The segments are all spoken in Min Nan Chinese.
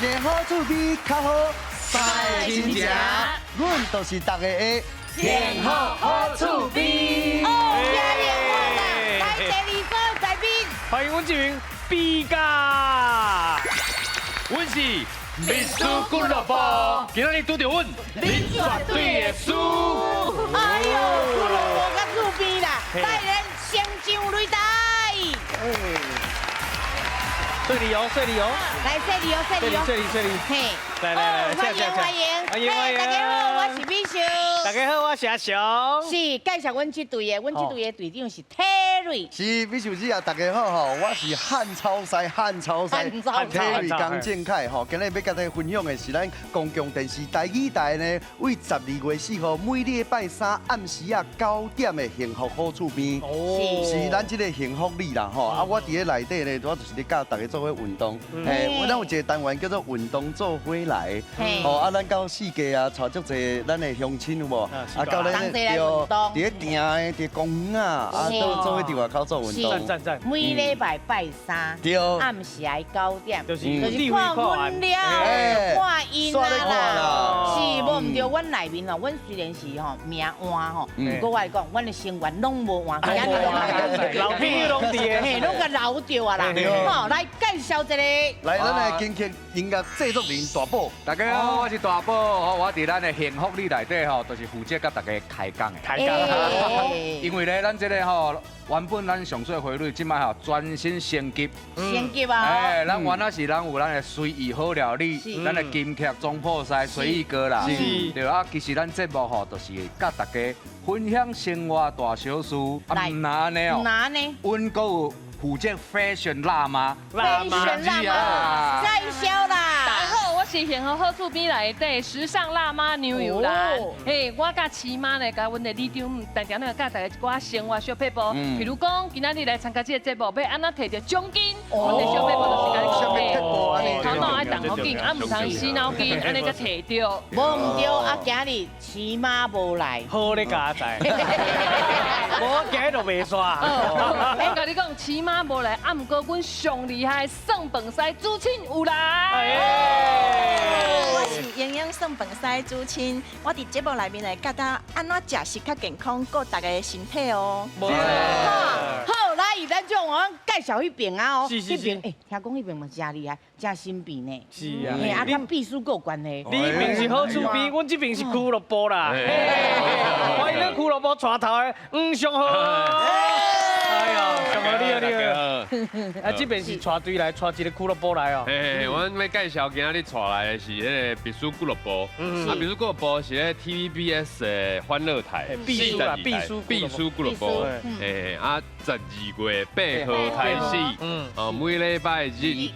个好趣味，較好三个親情，阮就是逐个的幸福好趣味。哦，加油啦！來第二個來賓，歡迎阮這名比嘉，阮是秘書俱樂部，今仔日拄著阮，你絕對會輸。哎呦，俱樂部較趣味啦，來人先上擂台。水里哦，水里哦，來水里哦，水里哦，水里水里，嘿，來來來，歡迎歡迎，歡迎歡迎，大家好，我是美秀。大家好，我是阿雄。是介紹阮這隊的，阮這隊的隊長是 Terry。是美秀姐啊，大家好吼，我是漢超師，漢超師，Terry 江正凱吼，今日欲佮大家分享的是咱公共電視台語台呢，為12月4號每禮拜三暗時仔9點的幸福好厝邊，是咱這個幸福里啦吼。啊，我佇咧內底呢，我就是咧教大家做伙運動，嘿，咱有一個單元叫做運動做伙來，吼啊，咱到四界啊，帶足濟咱的鄉親有無？啊，到咱對，佇咧埕的，佇公園啊，啊，都做伙佇外口做運動。讚讚每禮拜拜三，暗時愛9點，就是看阮了，看𪜶啦，是無毋對，阮內面哦，阮雖然是吼名換吼，毋過我來講，阮的成員攏無換，老朋友攏佇，嘿，攏共留著啊啦，吼，來介紹一個，來，咱的金曲音樂製作人大寶。大家好，我是大寶，我佇咱的幸福里內底吼，就是負責佮大家開講的。開講，因為咧，咱這個吼，原本咱上水花蕊這擺吼全新升級，升級啊！哎，咱原來是咱有咱的隨意好料理，咱的金曲總鋪師隨意哥啦，對啊，其實咱節目吼，就是佮大家分享生活大小事，啊，毋但按呢哦，毋但按呢？阮閣有負責 fashion 辣媽，fashion 辣媽，在銷啦！大家好，我是幸福好厝邊內底時尚辣媽牛油蘭。嘿，我佮飼媽呢，佮阮的里長定定咧教大家一寡生活小撇步。譬如講，今仔日來參加這個節目，欲按怎提著獎金？阮的小撇步就是共你講的，頭腦愛動好緊，啊毋通死腦筋，按呢才提著。無毋對，啊今日飼媽無來。好咧，佳哉。我今日就袂煞。我共你講，飼媽無來，啊毋過阮上厲害算飯師主親有來。我是營養算飯師主親，我佇節目內面來教大家按怎食食較健康，顧大家的身體哦。好，來，咱就我介紹彼邊啊哦，彼邊，欸，聽講彼邊嘛真厲害，真神秘呢。是啊，啊，佮秘書閣有關係。你彼邊是好趣味，阮這邊是俱樂部啦。歡迎咱俱樂部帶頭的黃尚浩。哎呀，尚浩你好，你好。啊，這邊是帶隊來，帶一個俱樂部來哦。嘿，阮欲介紹今仔日帶來的是彼个秘書俱樂部。啊，秘書俱樂部是咧 TVBS 的歡樂台，秘書啦，秘書秘書俱樂部。哎，啊，12月8號開始，哦，每禮拜日，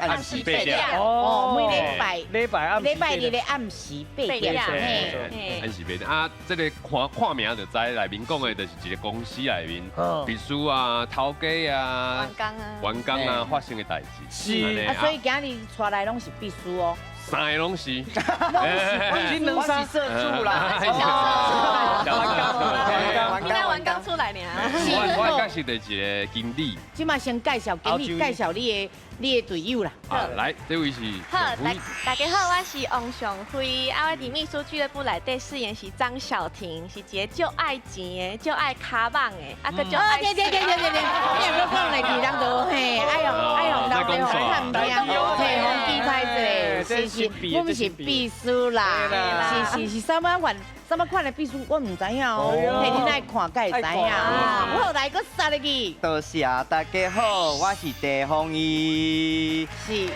暗時8點。哦，每禮拜，禮拜暗，禮拜日的暗時八點，嘿，暗時八點。啊，這个看看名就知，內面講的就是一個公司內面，秘書啊、頭家啊、員工啊、員工啊發生的代誌。是啊，所以今日帶來攏是秘書哦。三个攏是，攏是，我是社畜啦。你那員工出來爾。我介紹的一个經理。這馬先介紹經理，介紹你的隊友啦。啊，來，這位是。好，大家好，我是王尚輝，啊，我佇秘書俱樂部內底飾演是張曉婷，是一個足愛錢的，足愛跤蠓的，啊，閣足愛。對對對對對對，你若閣講落去，人就嘿，愛予愛予人哋看毋聽，嘿，予記歹勢，是是，我們是秘書啦，是是是，啥物款？啥物款的秘書，我毋知影哦。嘿，你愛看才會知影。好，來，閣殺入去。多謝大家好，我是鄭鳳儀。是。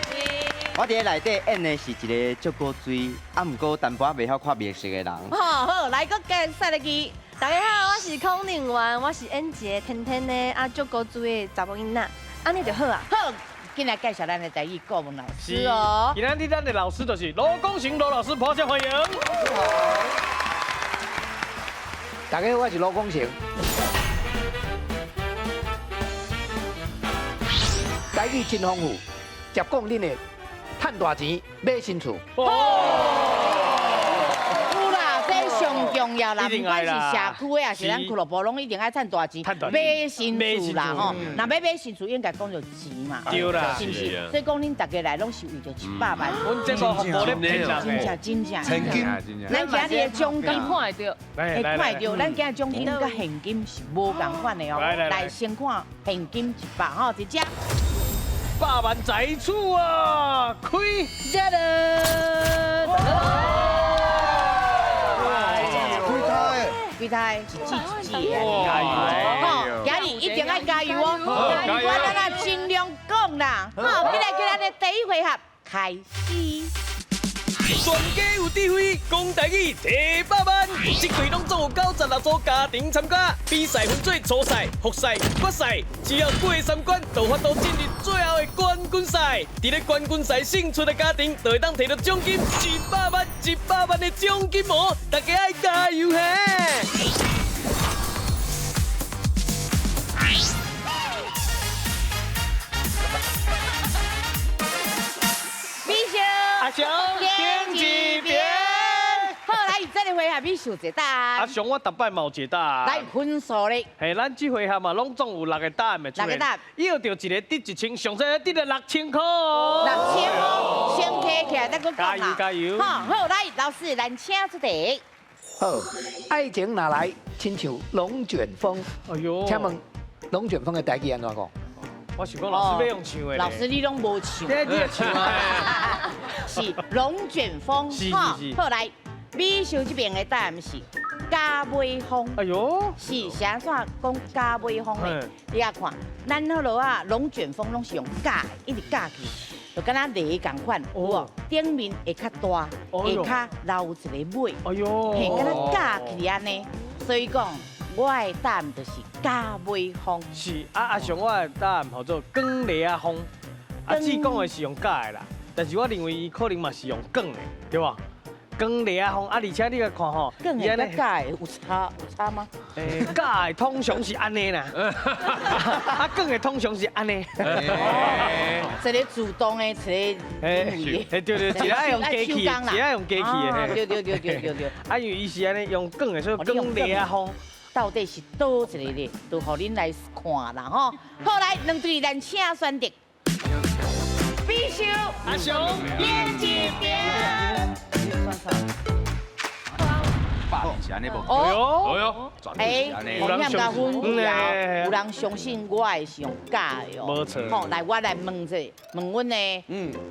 我佇內底演的是一个足古錐，啊，毋過淡薄仔袂曉看面色的人。好好，來，閣加殺入去。大家好，我是孔寧元，我是演一个天天的啊，足古錐的查某囡仔，按呢就好啊。好。進來介紹咱的台語顧問老師哦。今仔日咱的老師就是羅功成羅老師，拍掌歡迎。大家好，我是羅功成。台語真豐富，接講恁的賺大錢買新厝。有啦，這上重要啦，不管是社區的，還是咱俱樂部，攏一定愛賺大錢，買新厝啦吼。若欲買新厝，應該講著錢嘛，對啦，是毋是？所以講恁大家來攏是為著100萬。阮這個服務咧騙人真正真正。咱今日的獎金看會著，會看會著。咱今日獎金佮現金是無仝款的哦。來，先看現金100吼，一隻。100萬在手啊，開！幾台？一支一支的，吼！今日一定愛加油哦！加油！我咱盡量講啦，好，過來過來，咱的第一回合開始。全家有智慧，講台語提百萬，這季攏總有96組家庭參加，比賽分做初賽、複賽、決賽，只要過3關，就有法度進入最後的冠軍賽。佇咧冠軍賽勝出的家庭，就會當提著獎金100萬、100萬的獎金哦！大家愛加油嘿！美秀，阿雄，顶一边。好，來，這個回合美秀一個答案。阿雄，我逐擺嘛有一個答案。來，分數咧。嘿，咱這回合嘛，攏總有6個答案會出現。6個答案。要著一個得1000，上濟得了6000塊。6000塊，先提起來，再閣講啦。加油加油！好，好，來，老師，咱請出題。好，愛情若來，親像龍捲風。哎呦，請問龍捲風的台語按怎講？我想講老師欲用唱的。老師你攏無唱。你會唱啊？是龍捲風。是是是。好，來，美秀這邊的答案是咖尾風。哎呦，是按怎講咖尾風咧？你仔看，咱彼落啊龍捲風攏是用咬，一直咬去，就敢若螺仝款，有無？頂面會較大，下跤留一个尾。哎呦，嘿，敢若咬起按呢，所以講。我的答案就是咖尾風。是啊，阿雄，我的答案號做捲螺仔風。啊，志講的是用咬的啦，但是我認為伊可能嘛是用捲的，對無？捲螺仔風啊，而且你來看吼，捲的佮咬的有差嗎？咬的通常是按呢啦，啊，捲的通常是按呢。一个主動的，一个對對，一个愛用機器，一个愛用機器的。對對對對對對。啊，因為伊是按呢用捲的，所以捲螺仔風。到底是佗一个咧，就予恁來看啦吼。好，來，兩隊咱請選擇。美秀，阿雄，邊一邊。是按呢無？哦，哎呦，哎，有人相信，有人相信我的是用假的哦。無錯。好，來，我來問者，問阮的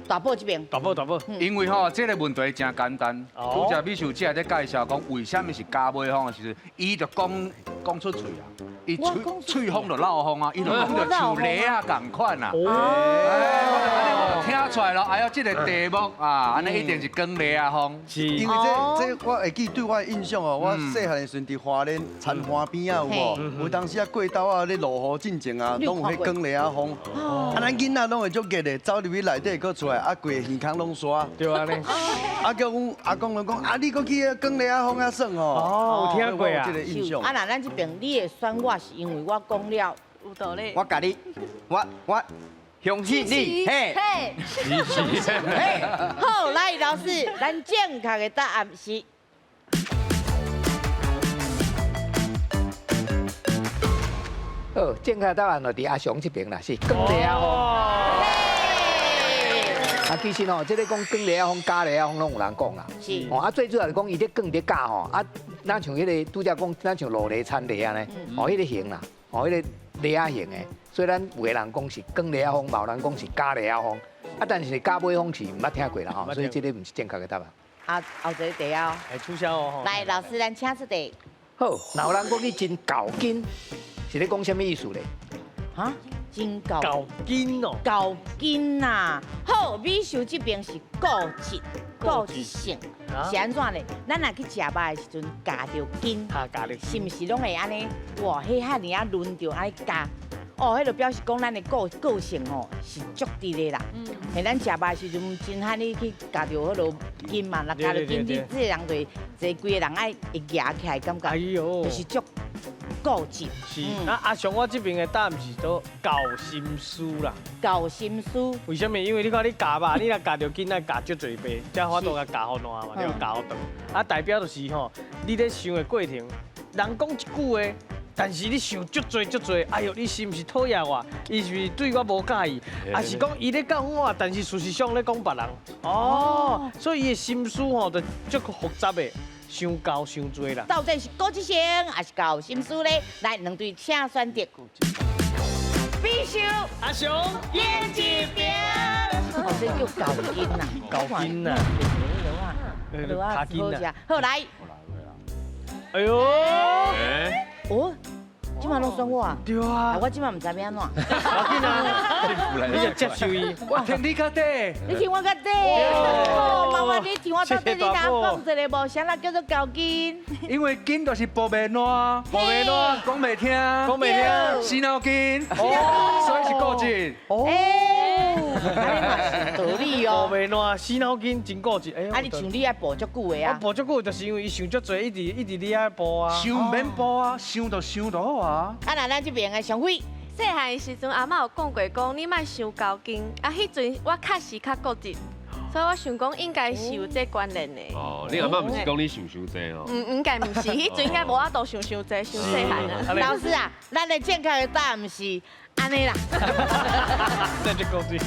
大寶這邊。大寶，大寶。因為吼，這個問題真簡單。拄才美秀姐咧介紹講，為啥物是咖尾風的時陣，伊就講出喙啊，伊喙風就漏風啊，伊就講著像螺仔仝款啊。哦。聽出來咯，哎喲，這個題目啊，按呢一定是捲螺仔風。是。因為這我會記對我的印象哦，我細漢的時陣佇花蓮田花邊仔有無？有當時啊過晝啊咧落雨進前啊，攏有彼捲螺仔風。啊，咱囡仔攏會足熱的，走入去內底閣出來，啊，規个耳孔攏沙。對啊呢。啊，叫阮阿公就講，啊，你閣去彼捲螺仔風遐耍吼？哦，有聽過啊。這個印象。啊，若咱這邊你會選我，是因為我講了有道理。我共你，我相信你，嘿，是嘿。好，來老師，咱正確的答案是。好，正確答案就佇阿雄這邊啦，是捲螺仔風。啊，其實吼，這個講捲螺仔風、咬螺仔風，攏有人講啦。是。哦，啊，最主要是講伊咧捲咧咬吼，啊，咱像彼个拄才講，咱像路螺田螺按呢，哦，彼个形啦，哦，彼个螺仔形的，所以咱有的人講是捲螺仔風，嘛有人講是咬螺仔風，啊，但是咬尾風是毋捌聽過啦吼，所以這个毋是正確的答案。啊，後一个題哦。來取消哦。來，老師，咱請出題。好，若有人講你真猴筋，是咧講啥物意思咧？哈？真猴猴筋哦。猴筋啊！好，美秀這邊是固執，固執性是按怎咧？咱若去食肉的時陣，咬著筋，是毋是攏會按呢？哇，彼遐爾仔嫩著按呢咬，哦，彼就表示講咱的個性吼是足直的啦。嘿，咱食肉的時陣真罕你去咬著彼落筋嘛，若咬著筋，你這个人就會這規个人愛會蜈起來，感覺就是足固固执。是，那阿雄我这边的答案是做厚心思啦。厚心思。为什么？因为你看你教吧，你若教著囡仔教足济遍，才法度共教予烂嘛，对，教予长。啊，代表就是吼，你咧想的过程，人讲一句话。但是你想足济足济，哎哟，伊是毋是讨厌我？伊是毋是对我无佮意？还是讲伊咧讲我，但是事实上咧讲别人？哦，所以伊的心思吼，就足复杂的，伤厚伤济啦。到底是固执型还是厚心思咧？来，两队请选择。必修阿雄演一边，哦，这叫厚筋呐，厚筋呐，卡筋呐。好来，哎呦，哦，这马拢选我啊？对啊，我这马毋知欲按怎。无要紧啊，你就接受伊。我听你较底，你听我较底。哦，妈妈，你听我到底你哪讲一个无？啥啦叫做厚筋？因为筋就是薄面烂，薄面烂，讲袂听，讲袂听，死脑筋，哦，所以是固执。哦，按呢嘛是道理哦。薄面烂，死脑筋，真固执。啊，你像你爱补足久的啊？我补足久，就是因为伊想足济，一直一直咧爱补啊。想毋免补啊，想就想就好啊。啊，那咱这边的上辉，细汉的时阵，阿嬷有讲过，讲你莫伤厚筋。啊，彼阵我确实较固执，所以我想讲应该是有这关联的。哦，你阿嬷毋是讲你想伤济哦？嗯，应该毋是，彼阵应该无法度想伤济，伤细汉啊。老师啊，咱的正确的答案是按呢啦。这就固执。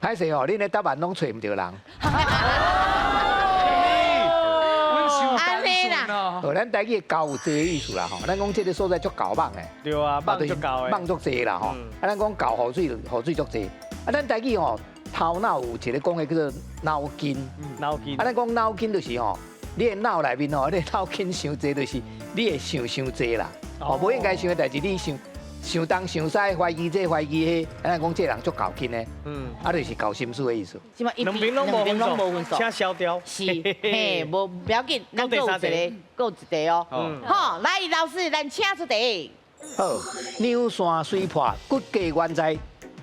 歹势哦，恁的答案拢揣毋著人。按呢啦。哦，咱台语的厚有济的意思啦吼，咱讲这个所在足厚蠓的。对啊，蠓足厚的。蠓足济啦吼，啊，咱讲厚雨水，雨水足济。啊，咱台语吼，头脑有一个讲的叫做脑筋。脑筋。啊，咱讲脑筋就是吼，你的脑内面吼，你的脑筋伤济，就是你会想伤济啦。哦，无应该想的代志，你想想东想西，怀疑这怀疑彼，咱讲这人足厚筋的。嗯。啊，就是厚心思的意思。两边拢无分数，请消掉。是，嘿，无不要紧，咱阁有一个，阁有一题哦。好，来，老师，咱请出题。好，两山水破，骨架原在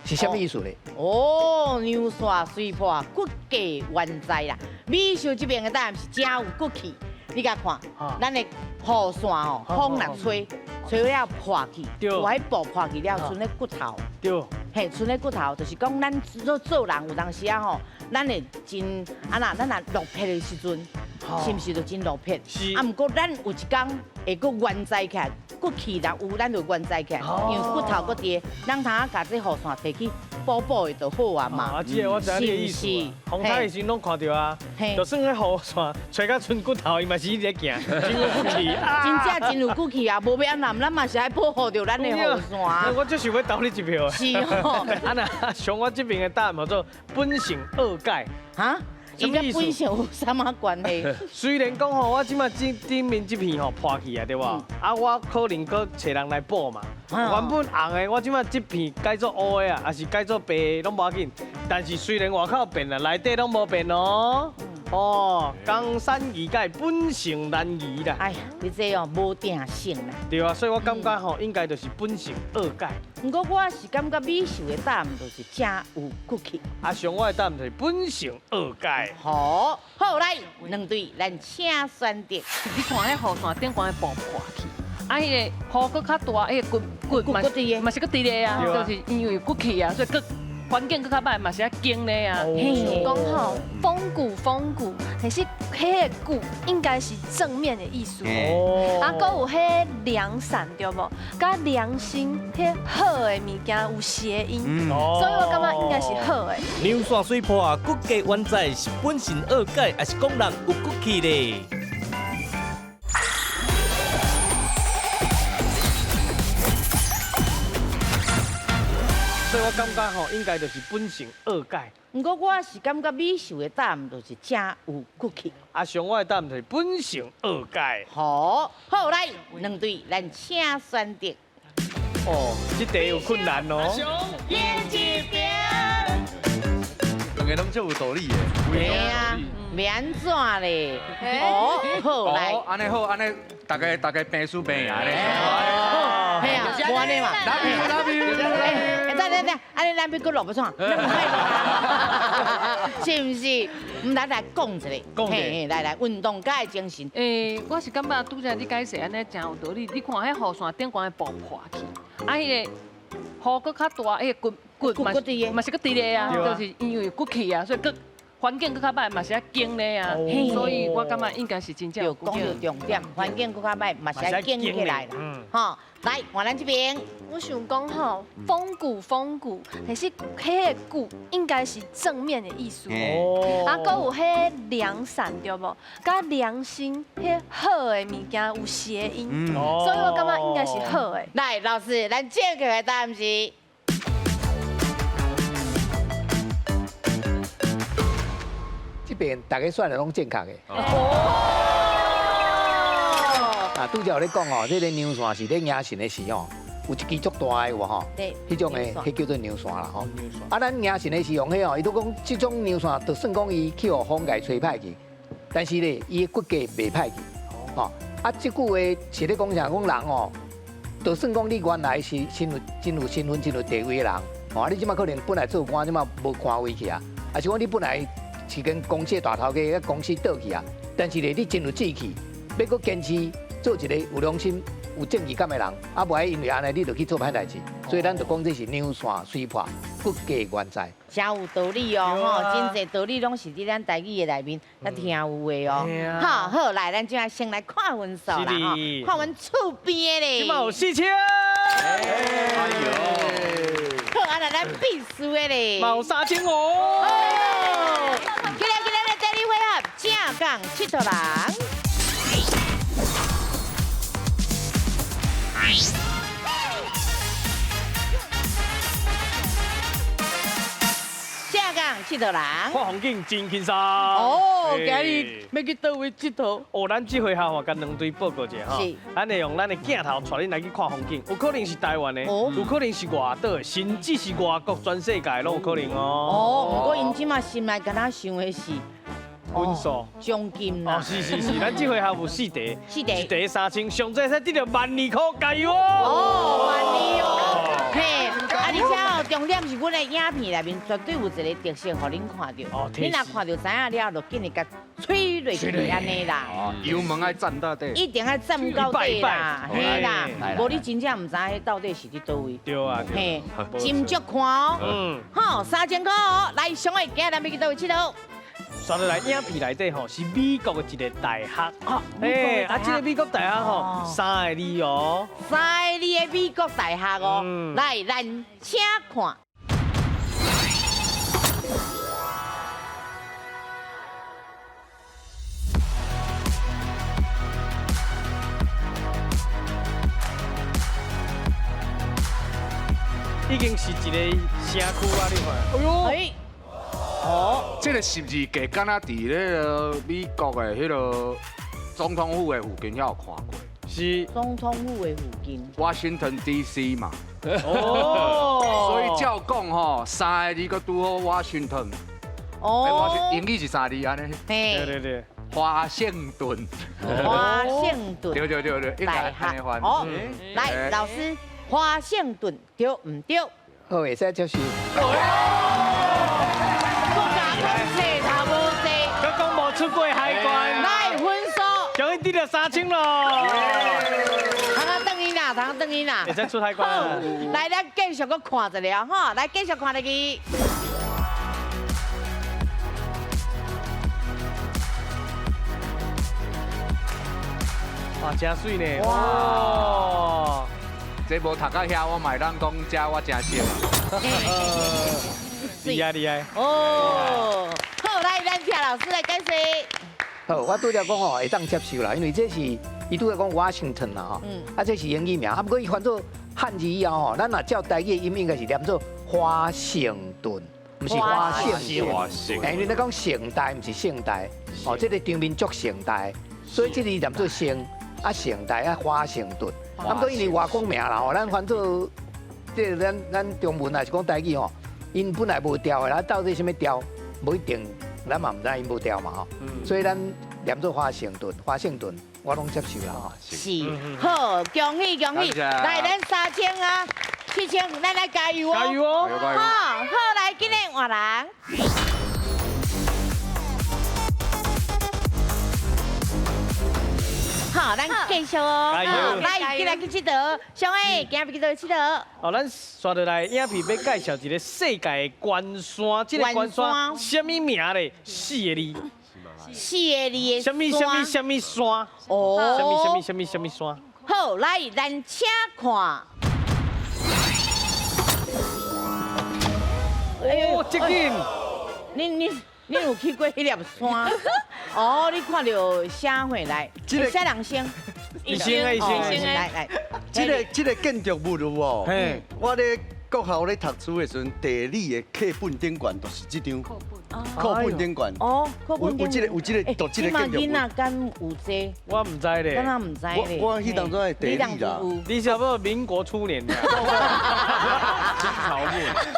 是啥物意思咧？哦，两山水破，骨架原在啦。美秀这边的答案是真有骨气。你共看，咱的雨伞哦，风若吹，吹了破去，有彼布破去了，賰咧骨头。对。嘿，賰咧骨头，就是讲咱做做人有当时啊吼，咱会真啊那，咱若落魄的时阵，是毋是就真落魄？是。啊，毋过咱有一工会阁原在起来，骨气若有，咱就原在起来，因为骨头阁伫，咱通啊共这雨伞提去补补的就好啊嘛。啊，这个我知影你的意思。风台的时阵拢看著啊，就算彼雨伞吹甲賰骨头，伊嘛是一直咧行，真有骨气。真正真有骨气啊！无欲按怎，咱嘛是爱保护著咱的雨伞。我就是欲投你一票。是哦。啊那像我这边的答案叫做本性恶改。哈？伊佮本性有啥物关系？虽然讲吼，我这马顶顶面这片吼破去啊，对无？啊，我可能阁找人来补嘛。原本红的，我这马这片改做乌的啊，还是改做白的，拢无要紧。但是虽然外口变了，内底拢无变哦。哦，江山易改，本性难移啦。哎呀，你这哦无定性啦。对啊，所以我感觉吼，应该就是本性恶改。毋过我是感觉美秀的答案就是真有骨气。啊，上我的答案就是本性恶改。好，好来，两队咱请选择。你看彼雨伞顶悬的布破去，啊，彼个雨阁较大，彼个骨骨嘛嘛是阁直咧啊，就是因为有骨气啊，所以阁环境阁较歹，嘛是爱坚咧啊。讲吼，风骨风骨，但是彼个骨应该是正面的意思。啊，阁有彼良善对无？佮良心，彼好的物件有谐音，所以我感觉应该是好的。两山水破，骨架原在是本性恶改，还是讲人有骨气咧？所以我感觉吼，应该就是本性恶改。毋过我是感觉美秀的答案就是真有骨气。啊，上我的答案就是本性恶改。好，好来，两队咱请选择。哦，这题有困难哦。两个拢足有道理的。对啊，免怎咧？哦，好来。按呢好，按呢大家大家平输平赢咧。嘿啊，無按呢嘛。 Love you, love you。哎，等等等，按呢咱欲閣落欲創？咱毋愛落啊，是毋是？毋來來講一下，講一下嘿來來，運動家的精神。欸，我是感覺拄才你解釋按呢誠有道理。你看彼雨傘頂懸會爆破去，啊，彼個雨閣較大，彼個骨骨骨佇的嘛是閣佇咧啊，對啊就是因為骨氣啊，所以閣環境閣較歹，嘛是愛堅咧啊。所以我感覺應該是真正有對，講著重點，環境閣較歹，嘛是愛堅起來啦。吼，來換咱這邊。我想講吼，風骨風骨，但是彼个骨應該是正面的意思。啊，閣有彼个良善對無？佮良心彼好的物件有諧音，所以我感覺應該是好的。來，老師，咱正確的答案是。這邊大家選的攏正確的。啊，拄才有咧講哦，這個娘線是咧迎神的時吼，有一支足大的有無吼？對。彼種的，彼叫做娘線啦吼。啊，咱迎神的時用彼哦，伊都講這種娘線，就算講伊去予風共吹歹去，但是咧，伊的骨架袂歹去。吼，啊，這句話是咧講啥？講人哦，就算講你原來是身有真有身份、真有地位的人，吼，啊，你這擺可能本來做官，這擺無官位去啊，啊是講你本來是間公司的大頭家，公司倒去啊，但是咧，你真有志氣，欲閣堅持做一個有良心、有正義感的人，啊，無愛因為按呢，你就去做歹代誌。所以咱就講這是娘線雖破，骨架原在。誠有道理哦，吼，真濟道理攏是佇咱台語的內面，咱聽有的哦。好，好，來，咱這擺先來看分數啦，吼，看阮厝邊的咧。這擺有4000。哎喲。好，啊，來咱必須的咧。嘛有3500。起來起來，來第二回合，正港𨑨迌人。正港𨑨迌人，看風景真輕鬆。哦，今日欲去佗位𨑨迌？哦，咱這回合吼，共兩隊報告一下吼。是。咱會用咱的鏡頭帶恁來去看風景，有可能是台灣的，有可能是外島的，甚至是外國、全世界攏有可能哦。哦，毋過𪜶這馬心內敢若想的是分數、獎金啦。哦，是是是，咱這回合有四題，四題，一題3000，上濟會使得著12000塊，加油哦！哦，12000哦，嘿，啊，而且哦，重點是阮的影片內面絕對有一個特色，予恁看著。恁若看著知影了，就緊會共吹落去按呢啦。哦，油門愛站到底。一定愛站到底啦，嘿啦，無你真正毋知彼到底是佇佗位。對啊，嘿，斟酌看哦。嗯。好，3000塊哦，來，上位，今日咱欲去佗位𨑨迌？煞落來影片內底吼，是美國的一個大學。哎，啊，這個美國大學吼，三個字哦。三個字的美國大學哦，來，咱請看。已經是一個城區啊！你看，哎喲，哦，這個十字架敢若佇咧个美國的彼个總統府的附近遐有看過。是。總統府的附近。 Washington D.C. 嘛。哦。所以照講吼，三個字閣拄好 Washington。哦。英語是三字按呢。對對對。華盛頓。華盛頓。對對對對，應該按呢翻。哦，來，老師，華盛頓對毋對？好，會使接受。閣講無出過海關，來分數，終於得著3000咯。通啊，轉去啦，通啊，轉去啦。會使出海關。來，咱繼續閣看一下吼，來繼續看落去。哇，真媠呢！哇，這無讀到遐，我嘛會當講這我真熟。厲害厲害。哦，好，來，咱聽老師來解釋。好，我拄才講吼會當接受啦，因為這是伊拄才講 Washington 啦吼，啊這是英語名，啊毋過伊翻做漢字以後吼，咱若照台語的音應該是念做華盛頓，毋是華盛頓。因為你講盛大，毋是盛大，哦，這個場面足盛大，所以這個念做盛，啊盛大啊華盛頓。啊，毋過因為外國名啦吼，咱翻做這個咱中文也是講台語吼，𪜶本來無調的，啦到底啥物調，無一定，咱嘛毋知𪜶無調嘛吼，所以咱念做華盛頓，華盛頓我攏接受啦吼。是，好，恭喜恭喜，來咱3000啊，7000，咱來加油哦！加油哦！好，好來，今日換人。好，咱繼續哦。來，今日去𨑨迌，小偉，今日去佗佚佗？哦，咱紲落來影片欲介紹一個世界的懸山，這個懸山啥物名咧？四個字。四個字的。啥物啥物啥物山？哦。啥物啥物啥物啥物山？好，來，咱請看。哦，這緊。你有去過彼粒山？哦，你看著啥貨來？啥人先？醫生啊，醫生，來來。這個建築物有無？我咧國校咧讀書的時陣，地理的課本頂懸就是這張。課本頂懸。哦，課本有這個有這個，讀這個建築物。囡仔敢有這？我毋知咧。敢若毋知咧。我彼當陣的地理啦。你差不多民國初年的。清朝末。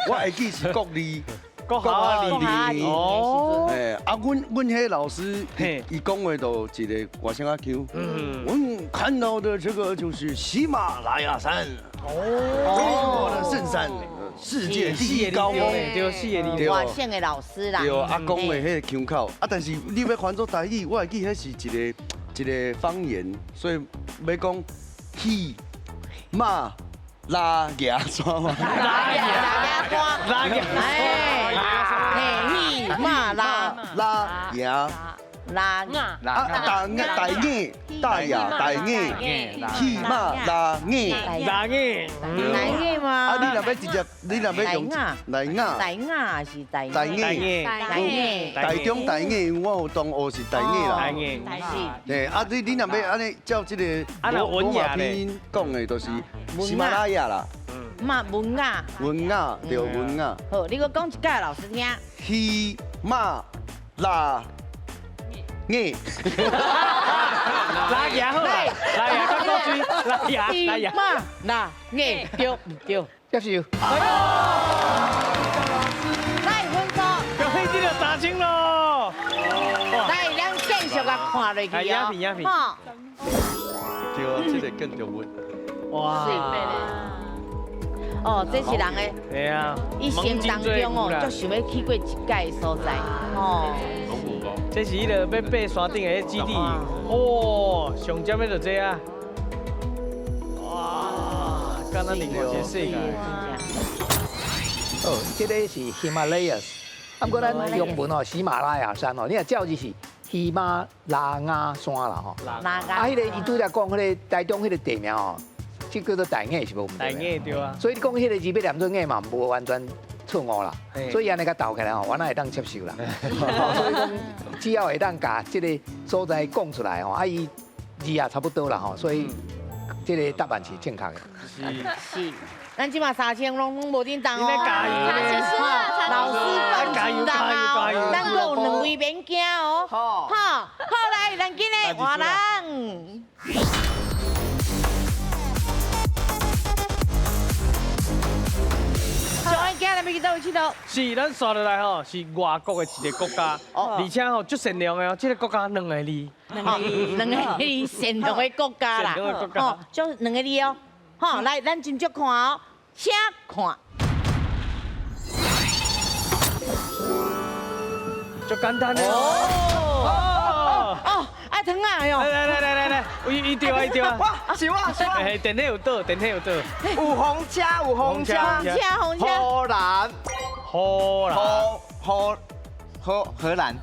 我會記是國二。國校二哦，哎，啊，阮彼老師，伊講話就一個外省仔腔，阮看到的這個就是喜馬拉雅山，哦，中國的聖山，世界第一高峰，對，四個字，外省的老師啦，對，啊，講的彼個腔口，啊，但是你欲翻做台語，我會記彼是一個方言，所以欲講喜馬拉雅山嘛，拉雅山，拉雅，哎，喜馬拉拉雅拉雅，啊大雅大雅大雅大雅，喜馬拉雅拉雅，拉雅嘛。啊，你若欲直接，你若欲用拉雅，大雅是大大雅，大雅，台中大雅，因為我有同學是大雅啦。大雅是。嘿，啊你若欲按呢照這個羅馬拼音講的，就是喜馬拉雅啦。嘛文雅。文雅對文雅。好，你閣講一擺老師聽。喜馬拉雅。拉雅好啦，拉雅較古錐，拉雅拉雅。喜馬拉雅對毋對？接受。來分數。恭喜你著3000咯。來，咱繼續共看落去哦。影片影片。對啊，這個建築物。哇。哦，這是人的，對啊，一生當中哦，足想欲去過一擺的所在，哦。這是彼個欲爬山頂的基地，哦，上尖的就這啊，哇，敢若另外一個世界。哦，這個是喜馬拉雅，啊，毋過咱中文哦，喜馬拉雅山哦，你若照字是喜馬拉雅山啦吼。拉雅。啊，彼個伊拄才講彼個台中彼個地名哦。這叫做大雅是無毋對。大雅對啊。所以你講彼個字欲念做雅嘛，無完全錯誤啦。所以按呢共鬥起來吼，我哪會當接受啦。所以講，只要會當共這個所在講出來吼，啊伊字也差不多啦吼，所以這個答案是正確的。是。咱這馬3000攏無振動哦。老師放心啦，咱閣有2位免驚哦。好，好來，咱今日換人。是，咱紲落來吼，是外國的一個國家，而且吼足善良的哦。這個國家兩個字，兩個字，善良的國家啦，吼，就兩個字哦。吼，來，咱斟酌看哦，請看。足簡單的哦。哦，啊，糖啊喲。來來來來來，伊對啊伊對啊。哇，是我是我。嘿，電梯有倒，電梯有倒。有紅車有紅車，紅車。荷蘭。荷蘭。荷荷荷蘭。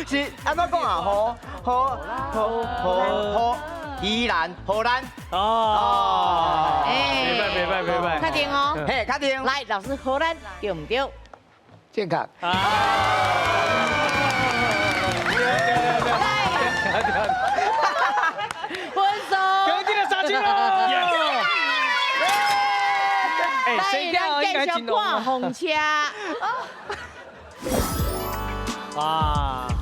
是按怎講啊？荷荷荷荷荷宜蘭荷蘭。哦。哎。袂歹袂歹袂歹。確定哦。嘿，確定。來，老師，荷蘭對毋對？正確。分數。恭喜你3000咯！來，咱繼續看紅車。哇！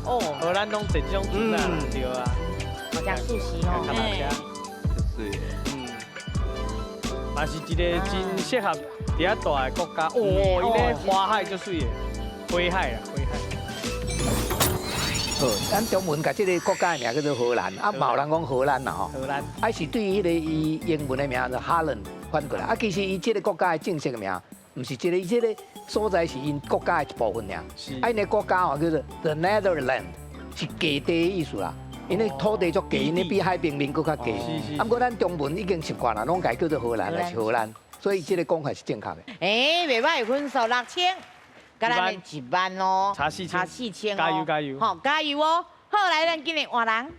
哦，荷蘭攏坐這種船啊，對啊。好像熟悉哦。水。嗯，嘛是一個真適合佇遐住的國家。哦，伊咧花海足媠的，花海啦，花海。好，咱中文共这个国家的名叫做荷兰，啊，嘛有人讲荷兰啦吼。荷兰。啊，是对彼个伊英文的名字哈伦翻过来，啊，其实伊这个国家的正式的名，毋是这个，伊这个所在是𪜶国家的一部分尔。是。啊，𪜶的国家吼叫做 The Netherlands，是低地的意思啦。𪜶的土地足低，𪜶的比海平面阁较低。是是。啊，毋过咱中文已经习惯啦，拢共伊叫做荷兰，还是荷兰，所以这个讲法是正确的。欸，袂歹，分数6000，佮咱的1万哦，差4000，差4000哦，加油加油！好，加油哦！好，来，咱今日换人。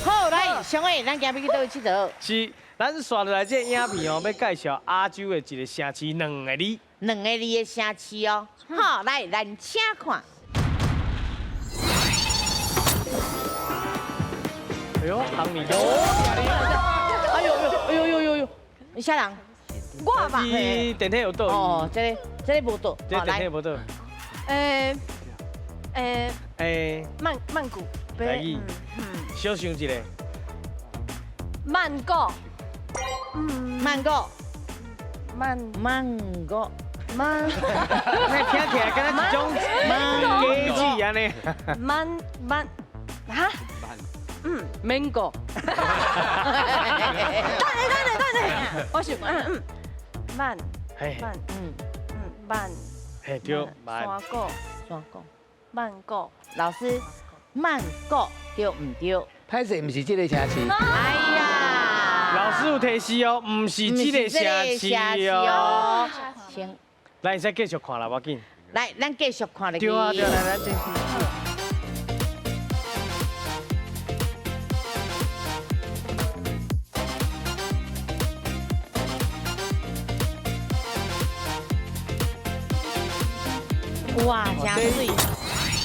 好，来，小伟，咱今日去佗位𨑨迌？是，咱紲落来这个影片哦，欲介绍亚洲的一个城市，两个字。两个字的城市哦。好，来，咱请看。哎呦，红面。哎呦哎呦哎呦哎呦！你啥人？我吧。伊电梯有倒。哦，这个这个无倒。这电梯无倒。曼曼谷。台语。小想一下。曼谷。曼谷。曼曼谷。曼。那听起来敢若一种鸡子按呢。曼曼哈。 Mango。等下等下等下，我想慢慢慢。嘿对，山谷山谷曼谷。老师，曼谷对毋对？歹势，毋是这个城市。哎呀，老师有提示哦，毋是这个城市哦。先，咱会使继续看啦，无要紧。来，咱继续看落去。对啊对啊，来咱继续。哇，真媠，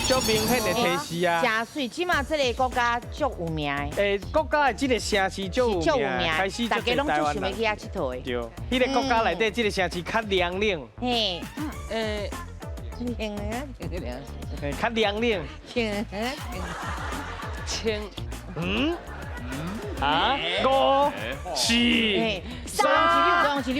足明显的提示啊！真媠，这马这个国家足有名的。欸，国家的这个城市足有名，开始大家拢足想欲去遐𨑨迌的。对，彼个国家内底这个城市较凉冷。嘿，嘿，较凉冷。清清，啊，5、4、3、2、1，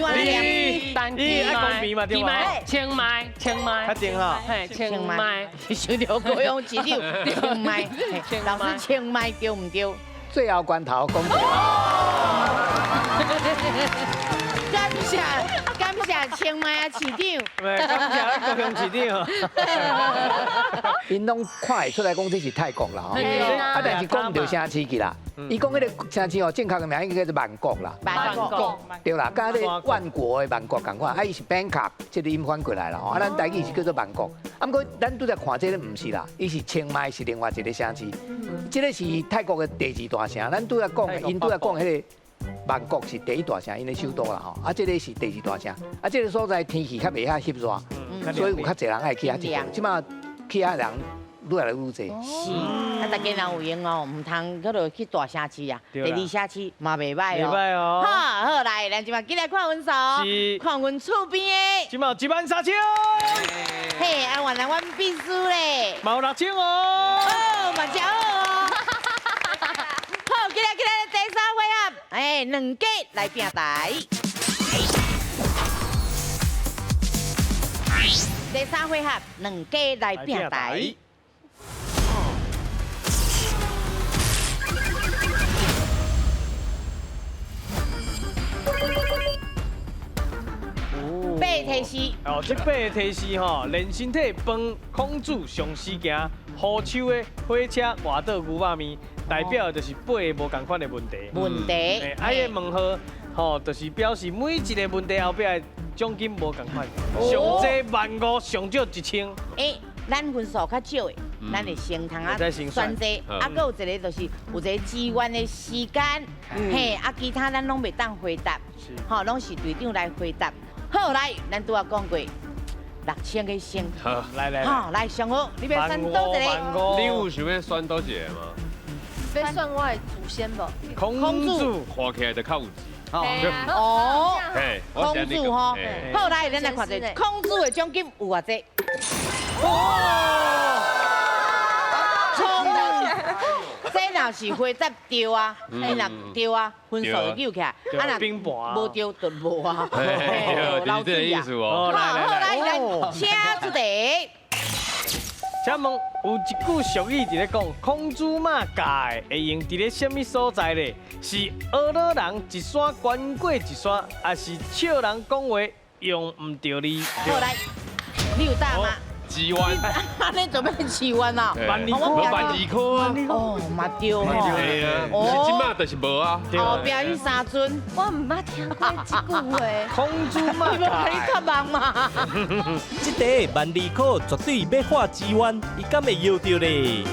一，爱讲鼻嘛对吧？清迈，清迈，确定哈？嘿，清迈，想著高雄市长，清迈，老师清迈对毋对？最后关头讲对。感谢感谢清迈啊市长，感谢咱高雄市长。𪜶拢看会出来讲这是泰国啦，吼，啊，但是讲毋著城市去啦。伊讲彼个城市哦，正确的名应该叫做曼谷啦。曼谷，对啦，佮彼个万国的曼谷仝款，啊，伊是 Bangkok，这个音翻过来啦。吼，啊，咱台语是叫做曼谷。啊，毋过咱拄才看这个毋是啦，伊是清迈是另外一个城市，这个是泰国的第二大城。咱拄才讲的，𪜶拄才讲彼个曼谷是第一大城，𪜶的首都啦吼。啊，这个是第二大城。啊，这个所在天气较袂遐湿热，所以有较济人爱去遐佚佗。这马去遐人愈来愈济。是，啊，大家若有闲哦，毋通叫做去大城市啊，第二城市嘛袂歹哦。袂歹哦。好，好来，咱这马紧来看分数，看阮厝边的。这马13000。嘿，啊，原来阮秘书咧。嘛有6000哦。哦，嘛真好哦。好，紧来紧来，第三回合，哎，两家来拼台。第三回合，两家来拼台。八提示。哦，这八个提示吼，连身体饭、孔子上死行、虎手的火车外岛牛肉面，代表的就是八个无仝款的问题。问题。啊，彼个问号吼，就是表示每一个问题后壁的奖金无仝款，上济15,000，上少1000。欸，咱分数较少的，咱会先通啊选择，啊，阁有一个就是有一个支援的时间，嘿，啊，其他咱拢袂当回答，吼，拢是队长来回答。好，来，咱拄仔讲过6000个先，好，来来，好，来上好，你欲选佗一个？你有想欲选佗一个吗？欲选我的祖先无？孔子看起来就较有钱。哦，孔子吼，好，来，咱来看者，孔子的奖金有偌济？哇！这若若是回答对啊，你若对啊，分数就揪起来，啊若无对就无啊。对，就是这个意思哦。好，好来来，请出题。请问有一句俗语伫咧讲，孔子妈教的会用伫咧啥物所在咧？是学老人一山悬过一山，还是笑人讲话用毋著字？好来，你有答吗？几万？你做咩几万啊？万二块，万二块啊！哦，嘛对吼。对啊，是这马就是无啊。后壁彼三尊，我毋捌听过这句话。孔子妈，你无共你托梦吗？这题万二块绝对欲化几万，伊敢会摇著咧？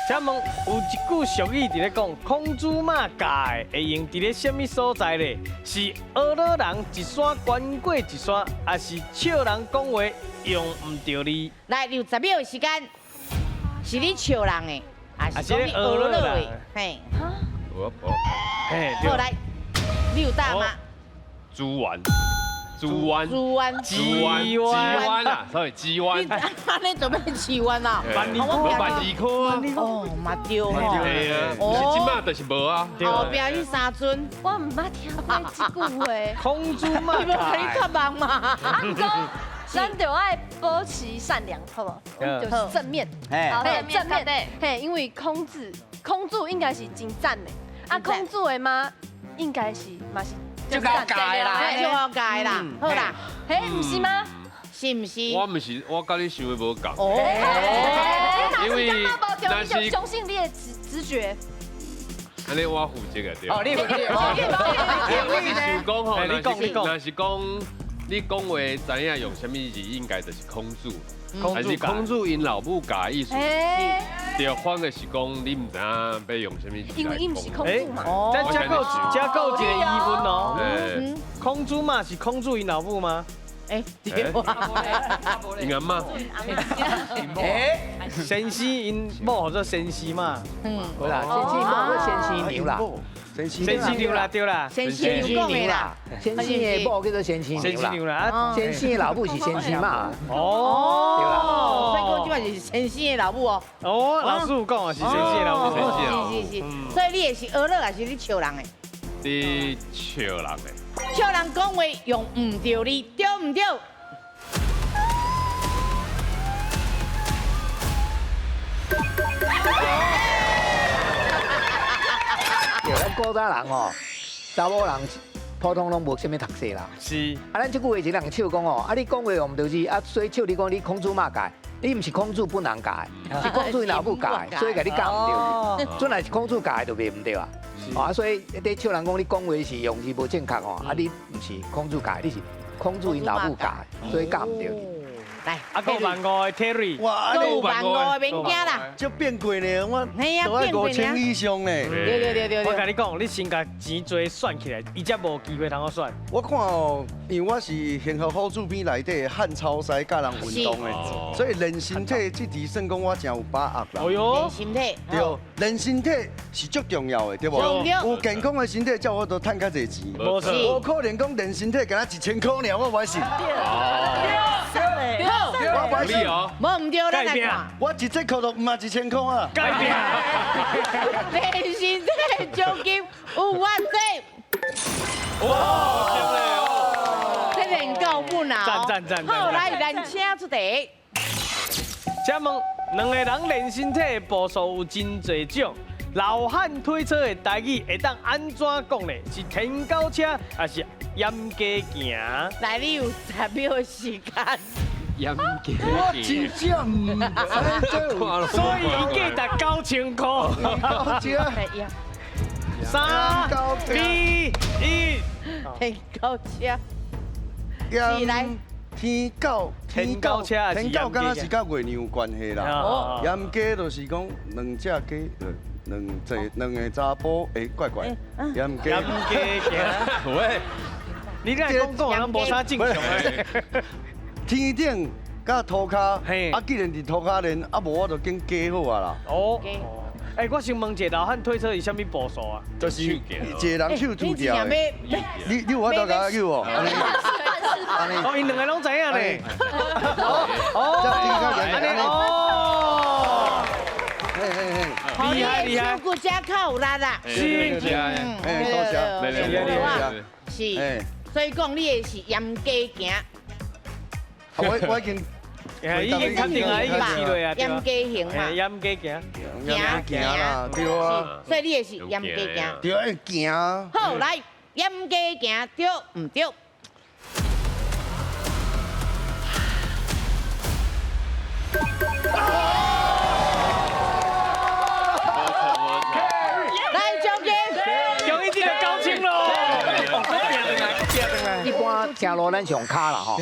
请问有一句俗语伫咧讲，孔子妈教的会用伫咧啥物所在咧？是学老人一山悬过一山，还是笑人讲话用毋著字？来，你有10秒的时间，是你笑人的，还是讲你学老的？嘿，嘿，好来，你有答吗？猪丸。猪湾，猪湾，猪湾，猪湾啊，sorry，猪湾。你做咩猪湾啊？万二块，万二块啊！哦，嘛对吼。对啊，是这马就是无啊。后壁彼三尊，我毋捌听过这句话。孔子妈，你无共你托梦吗？啊，毋过咱就爱保持善良，好无？就是正面，好，正面，嘿，因为孔子，孔子应该是真赞的，啊，孔子的妈应该是嘛是。就够改啦，就够改啦，好啦，嘿，毋是吗？是毋是？我毋是，我佮你想的无仝。哦，因为你就相信你的直觉。按呢我负责啊，对。哦，你负责。我是想讲吼，你讲，若是讲你讲话知影用啥物字，应该就是孔子，还是孔子𪜶老母教的意思？对，反正是讲你毋知影欲用啥物字。因为伊毋是孔子嘛。咱遮阁有一个疑问哦。孔子嘛是孔子𪜶老母吗？哎，对啊。𪜶阿嬷。哎，先生𪜶某号做先生嘛？嗯，好啦，先生某做先生娘啦。先生娘啦，对啦。先生娘讲的啦。先生的某叫做先生娘啦。先生的老母是先生妈。哦，对啦。所以讲这摆是先生的老母哦。哦，老师有讲啊，是先生的老母。是是是。所以你会是学乐还是你笑人的？你笑人的。笑人讲话用毋对字，对毋对？对，咱古早人吼，查某人普通拢无啥物读册啦。是。啊，咱这句话是人笑讲吼，啊，你讲话用毋对字，啊，所以笑你讲你孔子妈教，你毋是孔子本人教的，是孔子𪜶老母教的，所以共你教毋对。本来是孔子教的就袂毋对啊。啊，所以咧笑人讲你讲话是用字无正确吼，啊，你毋是孔子教的，你是孔子𪜶老母教的，所以教毋对。来，啊，阁有万五的 Terry，哇，阁有万五的免惊啦，就变贵呢，我都爱5000以上呢。对对对对。我共你讲，你先共钱多算起来，伊才无机会通好算。我看哦，因为我是幸福好主编内底汉超师教人运动的，所以练身体这题算讲我真有把握啦。哦哟，练身体，对，练身体是足重要的，对无？有健康的身体，才有法度趁较济钱。无错。无可能讲练身体，干焦1000块尔，我袂信。对。我不信哦，无毋对，咱来看。我一节课都毋嘛1000块啊。改变。练身体奖金有偌济？哇，这练够本啊！赞赞赞！好，来，咱请出题。请问两个人练身体的步数有真济种，老汉推车的台语会当按怎讲呢？是天狗车还是盐鸡行？来，你有10秒时间。盐鸡我真正毋知，所以伊价值9000块。3、2、1，天狗车。来。天狗，天狗车，天狗敢若是佮月亮有关系啦。盐鸡就是讲两只鸡，两个查埔，哎，怪怪。盐鸡。盐鸡行。喂，你这讲讲拢无啥正常的。天顶佮涂跤，啊，既然伫涂跤练，啊无我就拣鸡好啊啦。哦。哎，我先問一下，老漢推車是啥物步數啊？就是一個人手拄掉的。你有法度共我救無？哦，𪜶兩個攏知影咧。哦，哦，嘿嘿嘿，厲害厲害，手骨遮較有力啦。是，哎，多謝，厲害是，所以講你的是嚴家行。我已經。已經確定啊，已經試落啊，嚴家行嘛，嚴家行，行行啦，對啊。所以你的是嚴家行。對，愛行。好，來，嚴家行對毋對？來，將軍，恭喜這個高清咯！一般行路咱是用跤啦吼，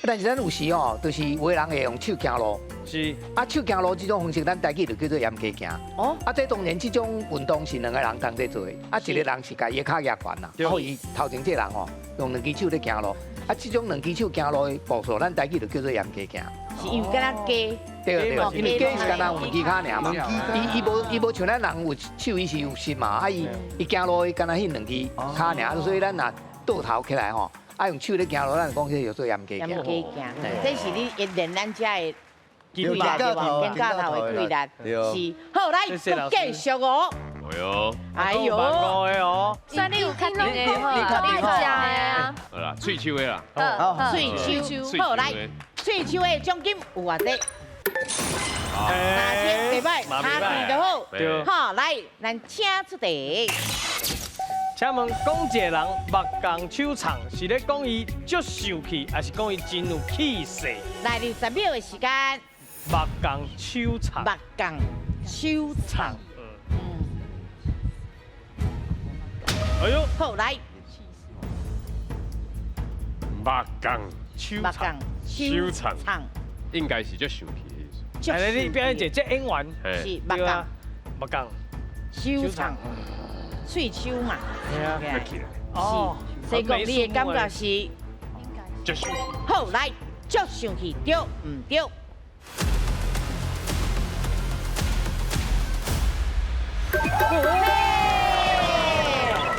但是咱有時吼，就是有的人會用手行路。是。啊，手行路這種方式，咱台語就叫做沿街行。哦。啊，這當然這種運動是兩個人同齊做的，啊，一個人是共伊的跤舉懸啦，啊，伊頭前這個人吼，用兩隻手咧行路。啊，這種兩隻手行路的步數，咱台語就叫做沿街行。是因為敢若雞。對對，因為雞是敢若有兩隻跤爾嘛，伊無像咱人有手，伊是有膝嘛，啊伊行路伊敢若彼兩隻跤爾，所以咱若倒頭起來吼，啊用手咧行路，咱講這叫做沿街行。沿街行，這是你練咱遮的肌力對無？肩胛頭的肌力是。好，來，繼續哦。哎呦，哎呦，算你有確定的，你愛食的啊。好啦，喙鬚的啦。好，喙鬚，好來，喙鬚的獎金有偌濟？3000袂歹，差距就好。好，來，咱請出題。請問講一個人目仝手藏，是咧講伊足受氣，還是講伊真有氣勢？來，20秒的時間。目仝手藏。目仝手藏。哎呦，好來。目仝手藏。手藏。應該是足受氣的意思。來，你表演一下，這演員是目仝。目仝手藏。喙鬚嘛，哦，是，所以講你的感覺是，足生氣。好，來，足生氣，對毋對？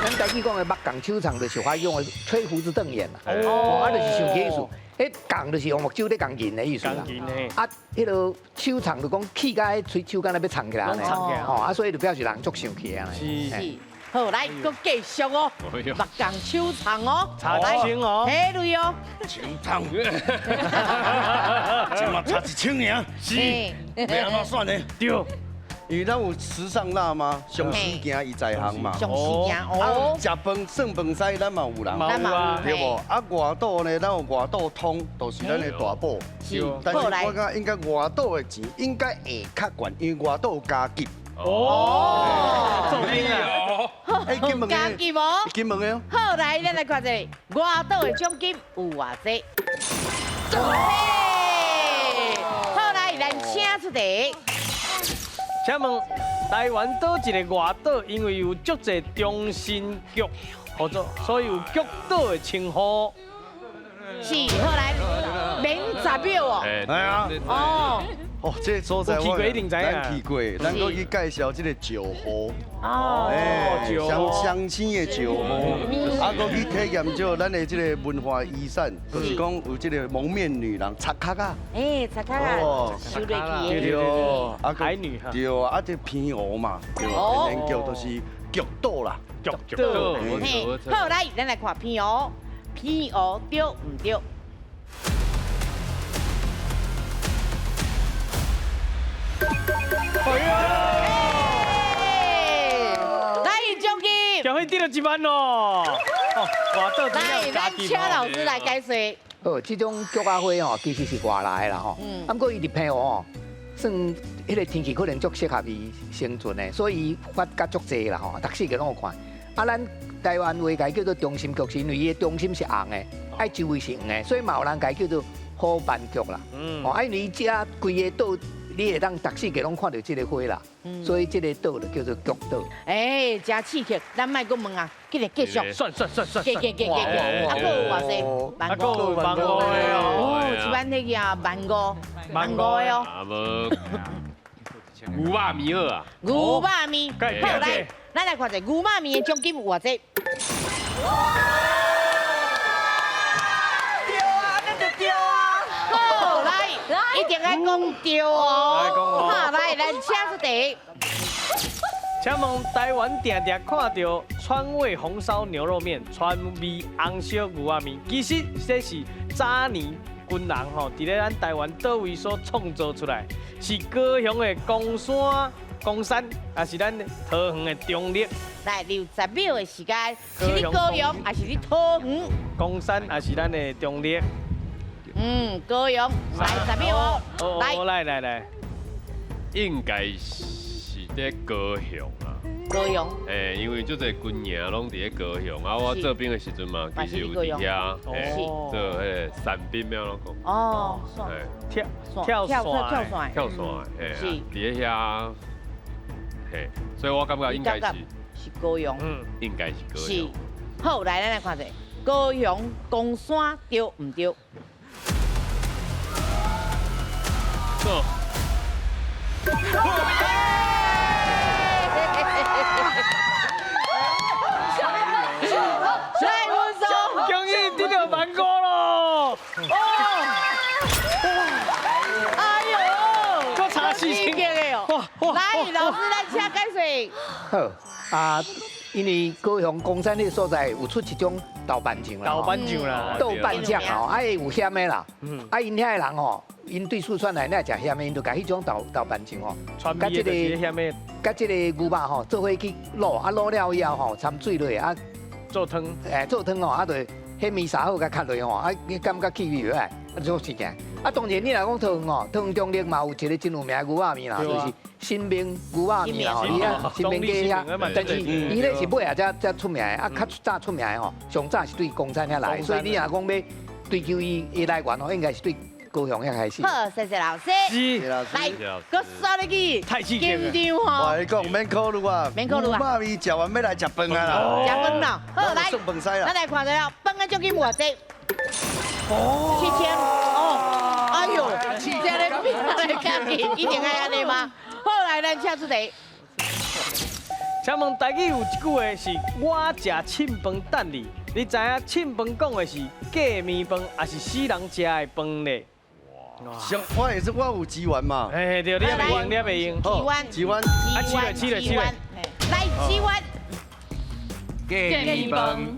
咱台語講的目仝手藏，就是華語講的吹鬍子瞪眼啦。哦，啊，就是生氣意思。彼仝就是用目睭咧仝人的意思啦。啊，彼个手藏就講氣甲彼喙手敢若欲藏起來按呢。哦，啊，所以就表示人足生氣啊。是。好，來，閣繼續哦，目仝手藏哦，差一千哦，起類哦，手藏，這嘛差一千爾，是，欲按怎算呢？對，因為咱有時尚辣媽，上時行伊在行嘛，上時行哦，食飯算飯師，咱嘛有人，對無？啊，外島呢，咱有外島通，就是咱的大寶。是，但是我感覺應該外島的錢應該會較懸，因為外島有加急。哦，做兵啊！哎，金門加急無？金門的。好，來，咱來看這個外島的獎金有偌濟？好，來，咱請出題。請問台灣佗一个外島，因為有足濟中心局合作，所以有菊島的稱呼。是，好來，免10秒哦。係啊。哦。哦，這個所在我去過一定知影。咱去過，咱閣去介紹這個石滬。哦。雙星的石滬，啊，閣去體驗這咱的這個文化遺產，就是講有這個蒙面女郎插卡啊。哎，插卡啊，收落去的。對，啊，海女。對，啊，這澎湖嘛，對，天然叫就是菊島啦。菊島。嘿，好，來，咱來看澎湖，澎湖對毋對？哎呀！來，獎金，獎金得了1萬咯！來，咱車老師來解說。好，這種菊仔花吼，其實是外來的啦吼。啊，毋過伊佇澎湖吼，算彼个天氣可能足適合伊生存的，所以伊發甲足濟啦吼，逐四季攏有看。啊，咱台灣話共伊叫做中心菊，是因為伊的中心是紅的，啊周圍是黃的，所以嘛有人共伊叫做虎斑菊啦。哦，啊，因為伊遮規个島。你會當逐四季攏看著這个花啦，所以這个島就叫做菊島。哎，真刺激！咱莫閣問啊，緊來繼續。算算算算。加加加加加，啊，閣有偌濟？啊，閣有萬五个哦。哦，一萬那個啊，萬五，萬五个哦。啊無。牛肉麵好啊。牛肉麵，好來，咱來看一下牛肉麵的獎金有偌濟？對啊，那就對啊。好，來，一定愛講對哦。好，來，來，請出題。請問台灣定定看著川味紅燒牛肉麵、川味紅燒牛肉麵，其實這是早年軍人吼，佇咧咱台灣佗位所創造出來，是高雄的岡山、岡山，抑是咱桃園的中壢？來，留10秒的時間，是你高雄，抑是你桃園？岡山，抑是咱的中壢？嗯，高雄，來10秒哦，來來來，應該是。佇高雄啊，高雄，欸，因為足濟軍營攏佇咧高雄啊。我做兵的時陣嘛，其實有佇遐，做彼个傘兵咩攏講。哦，跳跳跳傘，跳傘，嘿，佇咧遐，嘿，所以我感覺應該是是高雄，嗯，應該是高雄。是，好，來，咱來看一下，高雄岡山對毋對？錯。来，文松，恭喜得到万五咯！哦，哎呦，阁差4000的哦！来，老师来请解说。好啊，因為高雄岡山那個所在有出一種豆瓣醬啦，豆瓣醬啦，豆瓣醬吼，啊有鹹的啦，啊𪜶遐的人吼，𪜶對四川來那食鹹的，𪜶就共彼種豆瓣醬吼，佮這個佮這個牛肉吼做伙去滷，啊滷了以後吼摻水落啊做湯，欸做湯吼啊就彼麵撒好共較落吼，啊你感覺氣味袂歹，啊做食起來。啊當然你若講桃園吼，桃園中壢嘛有一個真有名的牛肉麵啦，就是新明牛肉麵啦吼，伊啊新明街遐，但是伊咧是尾仔才出名的，啊較早出名的吼，上早是對岡山遐來，所以你若講欲追究伊的來源吼，應該是對高雄遐開始。好，謝謝老師。是，來，閣煞入去，太刺激緊張吼。我跟你講，免考慮啊，免考慮啊。牛肉麵食完欲來食飯啊啦。食飯啦，好來，算飯師啦。咱來看一下飯的獎金有偌濟？哦，7000哦，哎呦，這个比來家己一定愛按呢嗎？好，來，咱請出題。請問台語有一句話是我食凊飯等你，你知影凊飯講的是過暝飯，抑是死人食的飯咧？像我也是，我有資源嘛。哎，對，你也袂用，你也袂用。資源，資源，啊，起來，起來，起來。來，資源。過暝飯。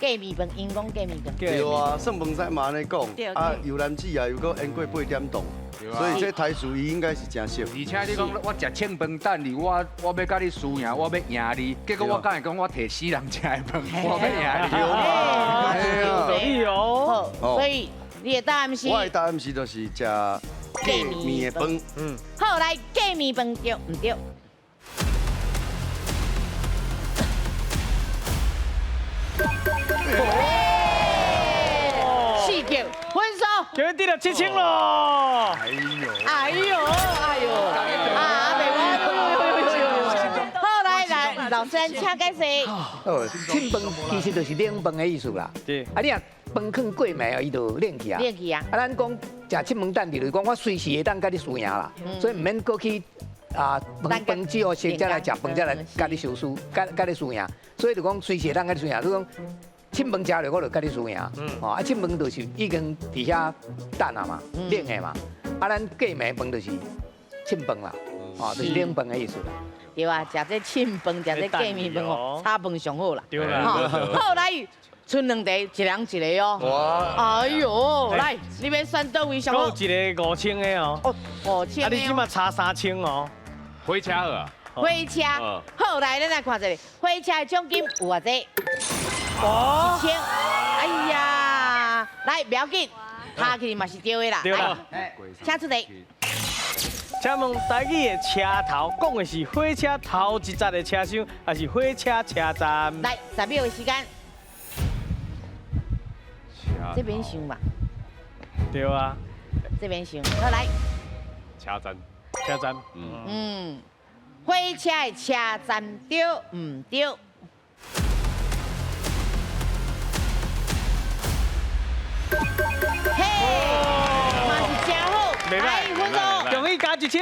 過暝飯，𪜶講過暝飯。對啊，算飯師嘛按呢講，啊，游男子啊，又閣演過8點檔，所以這台詞伊應該是真熟。而且你講我食凊飯等你，我欲佮你輸贏，我欲贏你，結果我敢會講我提死人食的飯，我欲贏你。對嘛？有道理哦。好，所以你的答案是？我的答案是就是食過暝的飯。嗯。好，來過暝飯對毋對？四叫分數，今日得了7000咯！哎呦，哎呦，哎呦，啊，袂我，好來來，老師請解釋。哦，凊飯其實就是冷飯的意思啦。對。啊，你若飯囥過暝哦，伊就冷去啊。冷去啊。啊，咱講食凊飯等你，就是講我隨時會當佮你輸贏啦，所以毋免閣去啊飯飯煮好食，才來食飯，才來佮你相輸，佮你輸贏。所以就講隨時會當佮你輸贏，你講。凊飯食落，我就佮你輸贏。哦，啊，凊飯就是已經佇遐等啊嘛，冷的嘛。啊，咱過暝飯就是凊飯啦，哦，就是冷飯的意思啦。對啊，食這凊飯，食這過暝飯哦，炒飯上好啦。對啦。好來，賰兩題，一人一個哦。哇！哎呦，來，你欲選佗位上好？閣有一個5000的哦。哦，5000。啊，你這馬差3000哦。火車啊。火車。好，來，咱來看一下，火車的獎金有偌濟？哦，1000，哎呀，來，不要緊，拍起嘛是對的啦。對啦，請出題。請問台語的車頭講的是火車頭一節的車廂，抑是火車車站？來，10秒的時間。這邊想吧。對啊。這邊想，好來。車站。車站。嗯。火車的車站對毋對？嘿，嘛是真好，來，分數，恭喜加1000。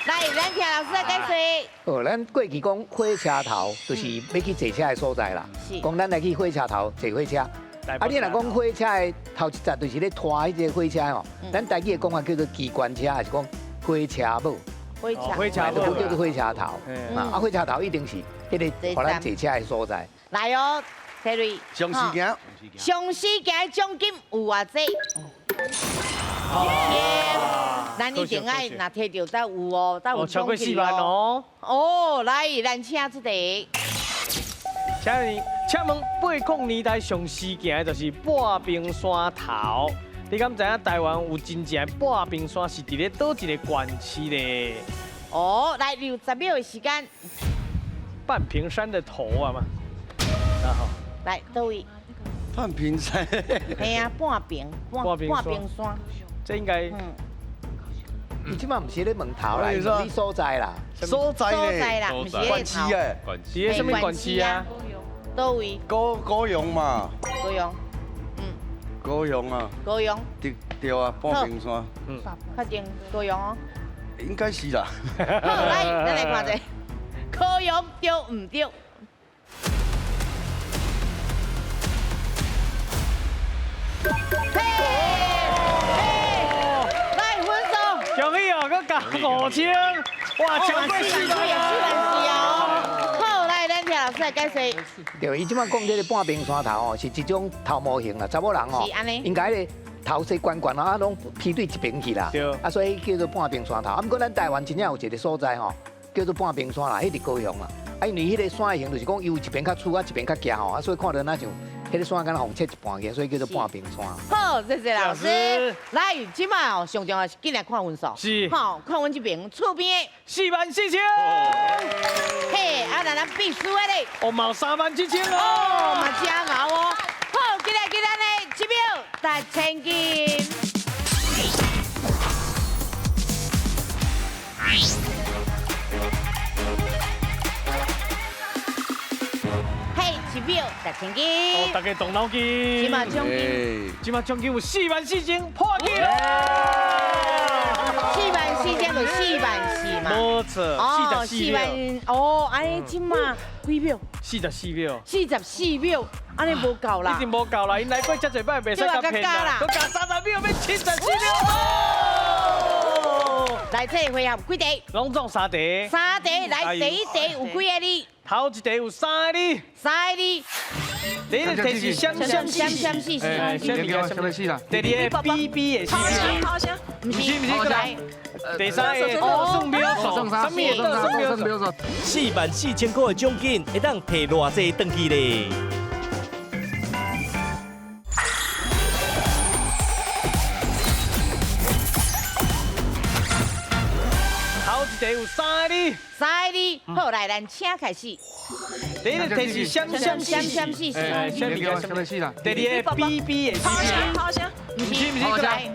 来，咱听老师来解说。哦，咱过去讲火车头，就是欲去坐车的所在啦。讲咱来去火车头坐火车。啊，你若讲火车的头一节，就是咧拖彼个火车吼。咱台语的讲法叫做机关车，还是讲火车母？火车，火车母叫做火车头。啊，火车头一定是彼个予咱坐车的所在。来哦，Terry。上时行。上时行的奖金有偌济？咱一定爱若提著才有哦，才有超过4万哦。哦，来，咱请出题。请问80年代上时行的就是半屏山头，你敢知影台湾有真正的半屏山是伫咧佗一个县市咧？哦，来，留10秒的时间。半屏山的头啊嘛，然后来，佗位？半屏山。嘿啊，半屏，半屏山。这应该。你这马毋是咧问头啦，你所在啦，所在咧，县市诶，是咧啥物县市啊？佗位？高雄嘛。高雄，高雄啊。高雄。对对啊，半屏山。确定高雄哦。应该是啦。好，来，咱来看者，高雄对毋对？嘿，来分数。恭喜哦，阁加5000，哇，超过4万啊！好，来，咱听老师来解说。对，伊这摆讲这个半屏山头哦，是一种头模型啦，查某人哦，应该咧头势悬悬啊，拢披对一边去啦。对。啊，所以叫做半屏山头。啊，毋过咱台湾真正有一个所在吼，叫做半屏山啦，彼伫高雄啦。啊，因为彼个山的形就是讲，伊有一边较粗啊，一边较夹吼，啊，所以看到若像彼个山敢若予切一半去，所以叫做半屏山。好，谢谢老师。来，这摆哦，上重要是紧来看分数。是。好，看阮这边厝边的44000。嘿，啊，那咱必须的咧。哦，嘛37000哦。哦，嘛真𠢕哦。好，今日今日呢，一秒达千金。嘿，一秒达千金。哦，大家动脑筋。这马奖金，这马奖金有44000破纪录。 44000就44000嘛。无错，44秒。哦，按呢这马几秒？44秒。44秒，按呢无够啦。一定无够啦，𪜶来过遮济摆，袂使共骗啦。阁加30秒，变74秒。来，这个回合几题？拢总3题。3题，来，第一题有几个字？头一题有3个字。3个字。第一个题是闪闪闪闪四四。什么四啦？第二个 B B 的四。毋是毋是，来。第三个倒算秒数，什么倒算秒数？44000块的奖金，会当提偌济转去咧？头一题有3个字。 3个字，好，来，咱请开始。第一个题是闪闪闪闪四四。什么四啦？第二个 B B 的四。毋是毋是，来。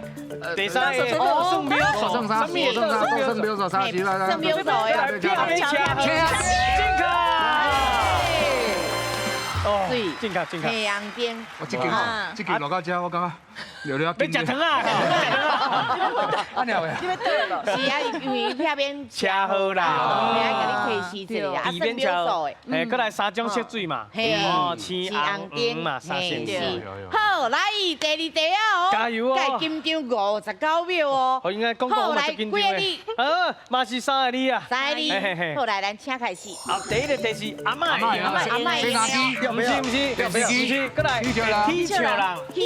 第三个倒算秒数，什么倒算秒数？算秒数的。票车，进卡。哦，进卡进卡。太阳灯。我这间这间落到这，我感觉了了。欲食糖啊！啊，鸟的。是啊，因为票边车祸啦，爱共你提示一下，啊，算秒数的。哎，阁来3种色水嘛，哦，青红黄嘛，三色。好，来第二题啊！加油哦！会紧张59秒哦。好，应该讲讲嘛，几个字？嘛是3个字啊。3个字。好，来，咱请开始。好，第一个题是阿嬷，阿嬷，阿嬷，毋是毋是，毋是，阁来铁球人，铁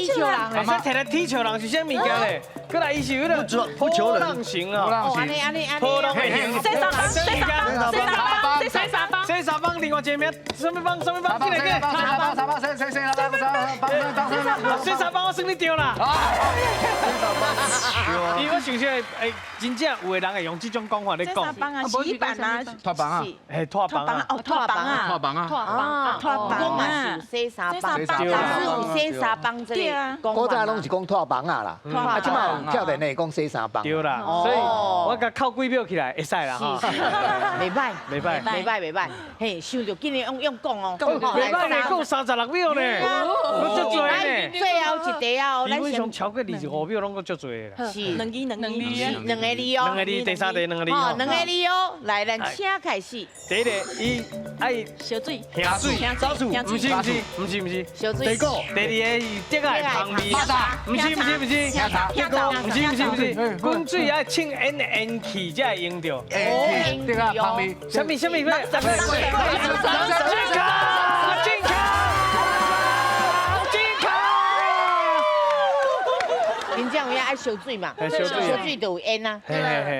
球人，会使提来铁球人是啥物件咧？阁来伊是彼个波浪形啊，按呢按呢按呢，波浪形。洗衫帮，洗衫帮，洗衫帮，洗衫帮，另外一个名，什么帮？什么帮？进来进来。沙帮，沙帮，洗洗洗沙帮，帮帮洗衫帮，我算你对啦。伊我想说，哎，真正有的人会用这种讲法咧讲。洗衫帮啊，洗衣板啊，拖帮啊，哎，拖帮啊，哦，拖帮啊，拖帮啊，拖帮啊，拖帮啊，是洗衫帮，老师有洗衫帮这个。古早拢是讲拖帮啊啦，啊，这马有少年的讲洗衫帮。对啦，所以我共扣几秒起来会使啦哈。袂歹，袂歹，袂歹，袂歹。嘿，上想著紧咧用用讲哦。袂歹呢，够36秒呢，阁足济呢。最后一题哦，咱先超过25秒，拢阁足济啦。是，两字两字，两个字哦。两个字，第三题两个字哦。两个字哦，来，咱请开始。第一个，伊爱烧水，烧水，烧水，毋是毋是毋是毋是，烧水。第二个是竹仔的香味，毋是毋是毋是，毋是毋是毋是，滚水爱穿烟烟气才会用著。哦，竹仔香味。啥物啥物咩？进卡，进卡，进卡。真正有影爱烧水嘛，烧水就有烟啊，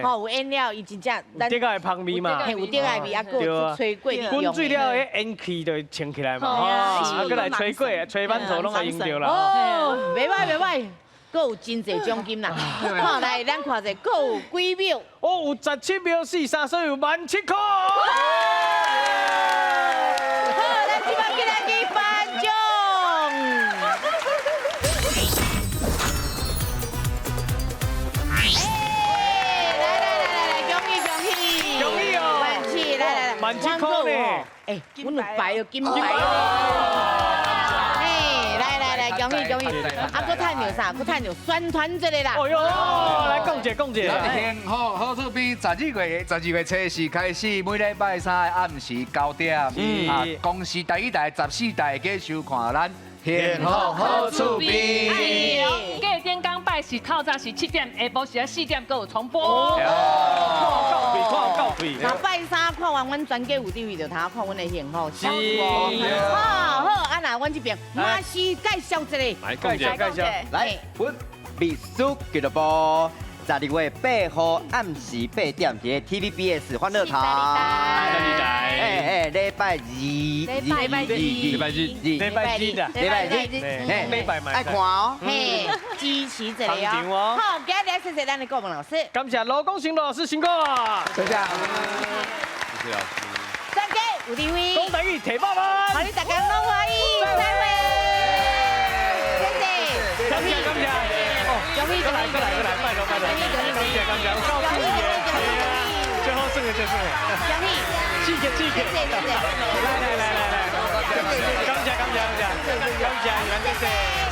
吼有烟了，伊真正竹仔的芳味嘛，有竹仔味啊，阁有吹过滚水了，彼烟气就会清起来嘛，啊，阁来吹过，吹馒头拢会用著啦。哦，袂歹袂歹，阁有真济奖金啦。好，来，咱看者，阁有几秒？哦，有17秒43，所以有17000块。好，咱这摆进来去颁奖。来来来来来，恭喜恭喜！恭喜哦！ 17000，来来来， 17000块呢？哎，阮有牌哦，金牌。哎，来来来，恭喜恭喜！啊，阁趁著啥？阁趁著宣传这个啦。哎呦，来讲者讲者。幸福好厝边，12月初四开始，每礼拜三的暗时9点，啊，公视台语台14台会收看咱幸福好厝边。过顶工拜是透早是7点，下晡时4点阁有重播。看够肥，看够肥。那拜三看完阮全家有智慧，就通看阮的幸福。是。好，好，啊那阮这边嘛是介绍一个。来，介绍介绍。来，阮秘书俱乐部。12月8号暗时8点，伫 TVBS 欢乐堂。哎哎，礼拜二，礼拜二，礼拜日，礼拜日的，礼拜日，礼拜爱看哦，嘿，支持一下哦。好，今日谢谢咱的顾问老师，感谢罗光成老师辛苦，谢谢，谢谢老师。三家有智慧，讲台语提百万，好，你大家拢欢喜，再会，谢谢，感谢感谢。过来过来过来，拜托拜托，感谢感谢，有够注意的，最好耍的最耍的，刺激刺激，来来来来来，感谢感谢感谢，感谢感谢。